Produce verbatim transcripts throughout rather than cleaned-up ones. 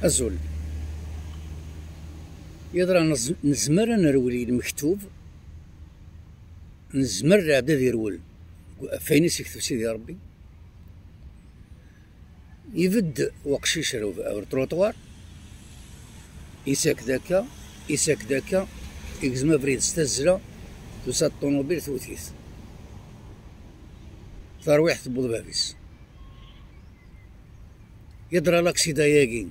Azul. Yeḍra nez-, nezmer ad nerwel i lmektub, nezmer lɛebd ad irwel ɣef wayen i s-yekteb Sidi Ṛebbi. Ibedd weqcic ar, ar trotoir, isaked akka, isaked akka, igzem abrid s tazzla, tusa ṭṭunubil tewwet-it. Tarwiḥt tewweḍ bab-is. Yeḍra laksida-yagi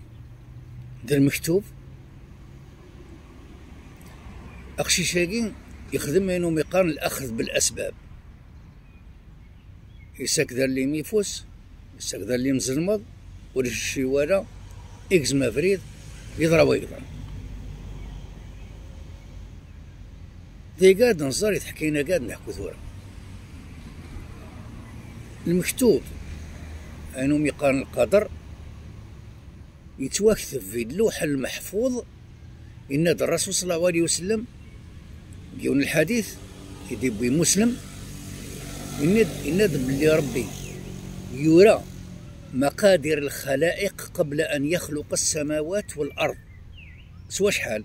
d lmektub. Aqcic-agi yexdem ayen umi qqaren الأخذ بالأسباب. Yessaked allim ifus, yessaked allim zelmeḍ, ur icci wara, igzem abrid, yeḍra wayeḍ. Dagi ad nẓer i teḥkayin-agi ad neḥku tura. Lmektub, ayen umi qqaren lqader, yettwakteb di lluḥ lmeḥfuḍ. Yenna-d Ṛṛasul ṣalla Llahu ɛalayhi wa sallam deg yiwen n lḥadit i d-yewwi Muslem, yenna-d, yenna-d belli Ṛebbi yura مقادير الخلائق قبل أن يخلق السماوات والأرض. S wacḥal?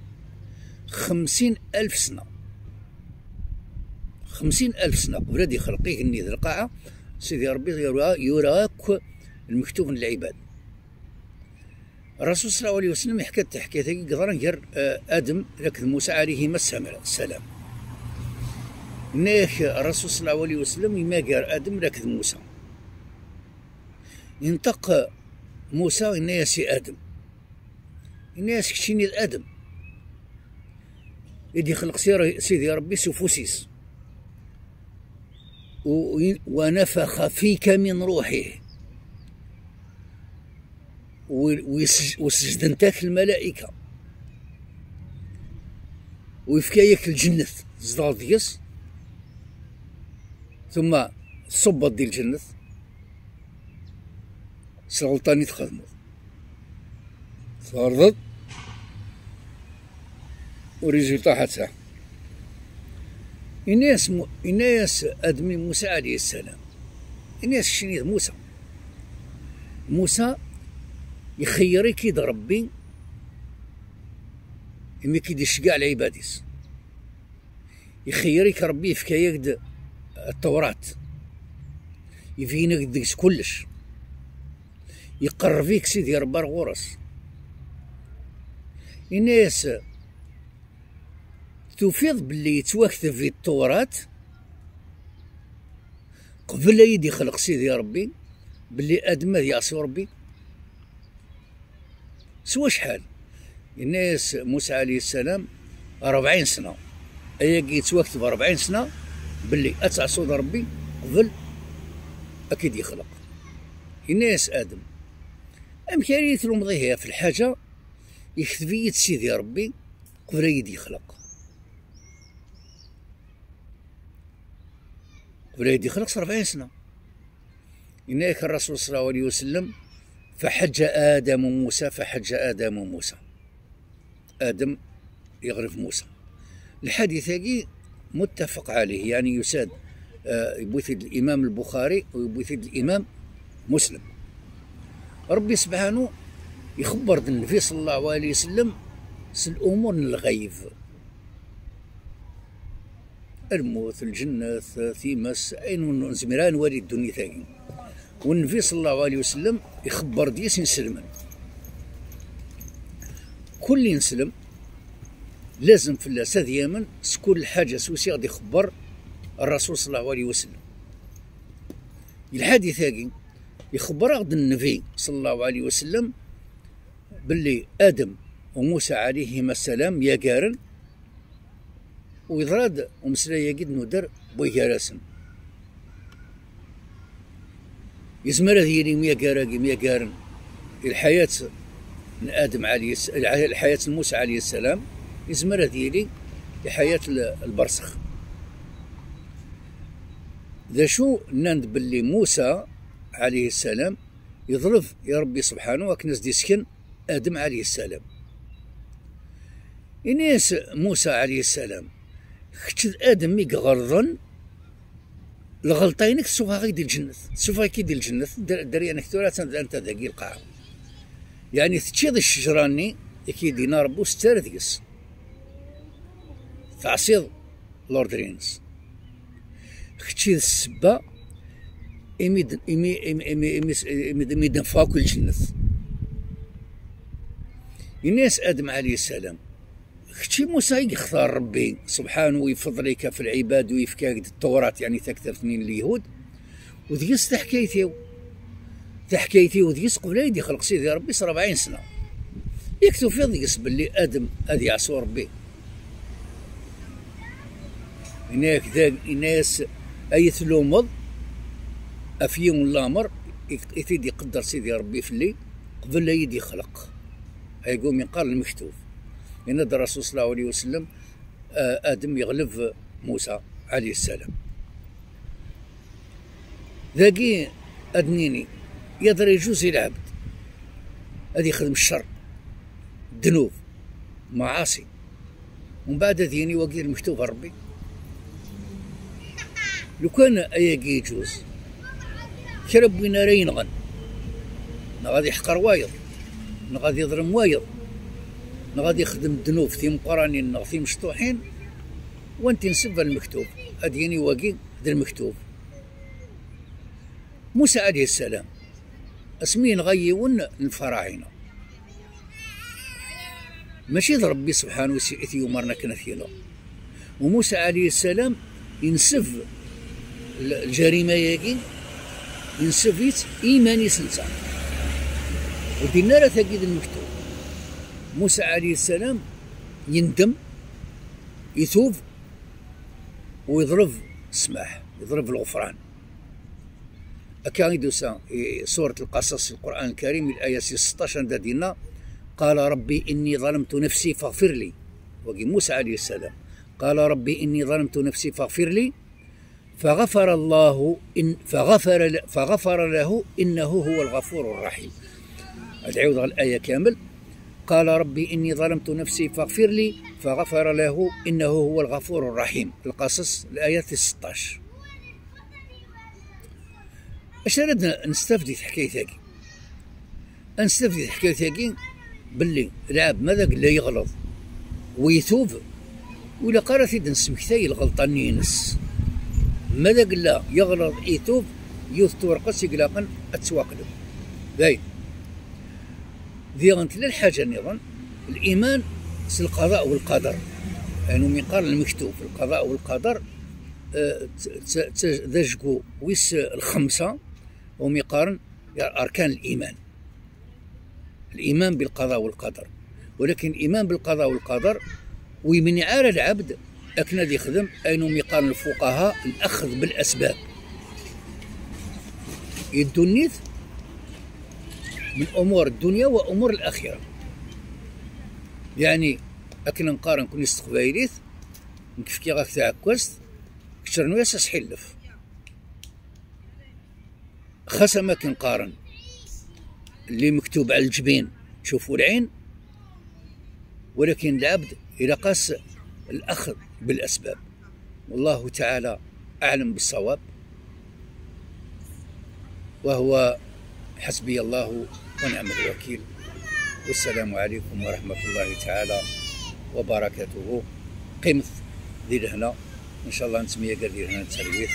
Xemsin alef sna. Xemsin alef sna qbel ad yexleq igenni d lqaɛa, Sidi Ṛebbi yura, yura akk lmektub n lɛibad. Ṛṛasul ṣalla Llahu ɛalayhi wa sallam yeḥka-d taḥkayt-agi yeḍran gar, eh, Adem akked Musa ɛalayhima ssalam. Yenna-yak Ṛṛasul ṣalla Llahu ɛalayhi wa sallam yemma gar Adem akked Musa. Yenṭeq Musa, yenna-yas i Adem, yenna-yas: "Keččini d Adem i d-ixleq Sir-, Sidi Ṛebbi s ufus-is. U-, ونفخ فيك من روحه." U-, u-, وسجدنت-ak الملائكة. U yefka-yak lǧennet, tzedɣeḍ deg-s, ثم tṣubbeḍ di lǧennet s lɣelṭa-nni txedmeḍ. Tɛerḍeḍ, u résultat ḥatta. Yenna-yas Mu-, yenna-yas Adem i Musa ɛalayhi ssalam. Yenna-yas: "Keččini d Musa." Musa, ixeyyer-ik-id Ṛebbi imi k-id-iceggeɛ lɛibad-is. Ixeyyer-ik Ṛebbi, yefka-yak-d Ttewṛat, yebyin-ak-d deg-s kullec, yeqreb-ik Sidi Ṛebbi ar ɣur-s. Yenna-yas: "Tufiḍ belli yettwakteb di Ttewṛat qbel ad yi-d-ixleq Sidi Ṛebbi belli Adem ad yeɛṣi Ṛebbi?" S wacḥal? Yenna-yas Musa ɛalayhi ssalam: "Ṛebɛin sna." Ayagi yettwakteb ṛebɛin sna belli ad teɛṣuḍ Ṛebbi qbel ad k-id-yexleq. Yenna-yas Adem: "Amek ara yi-tlumeḍ ihi ɣef lḥaǧa yekteb-iyi-d Sidi Ṛebbi qbel ad yi-d-yexleq?" Qbel ad yi-d-yexleq s ṛebɛin sna. Yenna-yak Ṛṛasul ṣalla Llahu ɛalayhi wa sallam: "فحج آدم موسى، فحج آدم موسى." Adem yeɣleb Musa. Lḥadit-agi muttafaq ɛalayh, yeɛni yusa-d, eh, yewwi-t-id Limam Lbuxari u yewwi-t-id Limam Muslem. Ṛebbi sebḥanu ixebber-d Nnbi ṣalla Llahu ɛalayhi wa sallam s lumuṛ n lɣayb. Lmut, lǧennet, times, ayen ur nezmir ara ad nwali ddunit-agi. U Nnbi ṣalla Llahu ɛalayhi wa sallam ixebber-d yis inselmen. Kul ineslem lazem fell-as ad yamen s kul lḥaǧa s wacu i ɣ-d-ixebber Ṛṛasul ṣalla Llahu ɛalayhi wa sallam. Lḥadit-agi ixebber-aɣ-d Nnbi ṣalla Llahu ɛalayhi wa sallam belli Adem u Musa ɛalayhima ssalam myagaren, u yeḍra-d umeslay-agi d-nudder n way gar-asen. Yezmer ad yili myagaren-agi myagaren i lḥayat n Adem ɛalayhi s-, lḥayat n Musa ɛalayhi ssalam, yezmer ad yili i ḥayat l-, lbersex. D acu nnan-d belli Musa ɛalayhi ssalam yeḍleb i Ṛebbi sebḥanu akken ad s-d-isken Adem ɛalayhi ssalam. Ini-as Musa ɛalayhi ssalam: "Kečč d Adem i iɣelḍen, lɣelṭa-inek tessufeɣ-ak-d di lǧennet, tessufeɣ-ak-id di lǧennet, der-, dderya-inek tura attan d anta dagi lqaɛa." Yeɛni teččiḍ ccejra-nni i k-id-yenna Rebbi, ur tett ara deg-s. Teɛṣiḍ l'ordre-ines. Kečči d ssebba imi d-, imi, imi, imi, imi, imi, imi d-neffeɣ akk lǧennet. Yenna-yas Adem ɛalayhi ssalam, kečči Musa i yextar Rebbi, subḥanu, yefḍel-ik ɣef lɛibad u yefka-ak-d Tawrat, yeɛni taktabt-nni n Lyehud, u deg-s taḥkayt-iw. Taḥkayt-iw deg-s qbel ay d-ixleq Sidi Rebbi s rebɛin sna. Yak tufiḍ deg-s belli Adem ad yeɛṣu Rebbi. Yenna-yak da, yenna-yas, ay tlumeḍ ɣef yiwen lamer i, i t-id-iqedder Sidi Rebbi fell-i qbel ay d-ixleq. Ayagi umi qqar lmektub. Yenna-d Rasul sallallahu alayhi wa sallam, ah, Adem yeɣleb Musa alayhi ssalam. Dagi ad nini, yeḍra yeǧuz i lɛebd ad yexdem ccer, ddnub, maɛaṣi, umbeɛd ad yini wagi d lmektub n Rebbi. Lukan ayagi yeǧuz, kra n win ara yenɣen, neɣ ad iḥqer wayeḍ, neɣ ad iḍlem wayeḍ, neɣ ad ixdem ddnub timeqqranin neɣ timecṭuḥin, wa n tinseb ar lmektub, ad yini wagi d lmektub. Musa alayhi ssalam, asmi yenɣa yiwen n lfaraɛina, mačči d Rebbi subḥanu i t-yumaren akken ad t-yenɣ. U Musa alayhi ssalam yenseb l-, ljarima-yagi, yenseb-itt i yiman-is netta. Ur d-yenni ara tagi d lmektub. Musa alayhi ssalam yendem, itub, u yeḍleb ssmaḥ, yeḍleb lɣefran. Akka i d-tusa i surat Lqasas, Lqur'an Lkarim, i laya sis seṭṭac, anda d-yenna: قال رب إني ظلمت نفسي فاغفر لي. Wagi Musa alayhi ssalam. قال رب إني ظلمت نفسي فاغفر لي. فغفر الله إن، فغفر ل-، فغفر له إنه هو الغفور الرحيم. Ad ɛiwdeɣ laya kamel. قال رب إني ظلمت نفسي فاغفر لي، فغفر له إنه هو الغفور الرحيم. Lqasas, laya tis seṭṭac. Acu ara d-, nestafed di teḥkayt-agi? Ad nestafed di teḥkayt-agi belli lɛebd ma d agella yeɣleḍ u yetub, ur ilaq ara ad t-id-nesmektay lɣelṭa-nni-ines. Ma d agella yeɣleḍ, itub, yiwet n twerqet i ilaqen ad tettwaqleb. Dayen. Diɣen tella lḥaǧa nniḍen, liman s lqaḍa u lqader. Ayen umi qqaren lmektub, lqaḍa u lqader, eh, d, d, d, d ajgu wis lxemsa, umi qqaren أركان الإيمان. الإيمان بالقضاء والقدر. ولكن الإيمان بالقضاء والقدر ur yemniɛ ara lɛebd akken ad yexdem ayen umi qqaren lfuqaha الأخذ بالأسباب. I ddunit من أمور الدنيا وأمور الآخرة. Yeɛni, akken nqaren nekni s teqbaylit, nekk fkiɣ-ak taɛekkazt, kečč rnu-yas asḥillef. Xas am akken qqaren: اللي مكتوب على الجبين تشوفه العين، ولكن العبد يلقاس الأخذ بالأسباب. والله تعالى أعلم بالصواب، وهو حسبي الله ونعم الوكيل. والسلام عليكم ورحمة الله تعالى وبركاته. قيمت دي لهنا، إن شاء الله نتمية قال دي لهنا الترويح.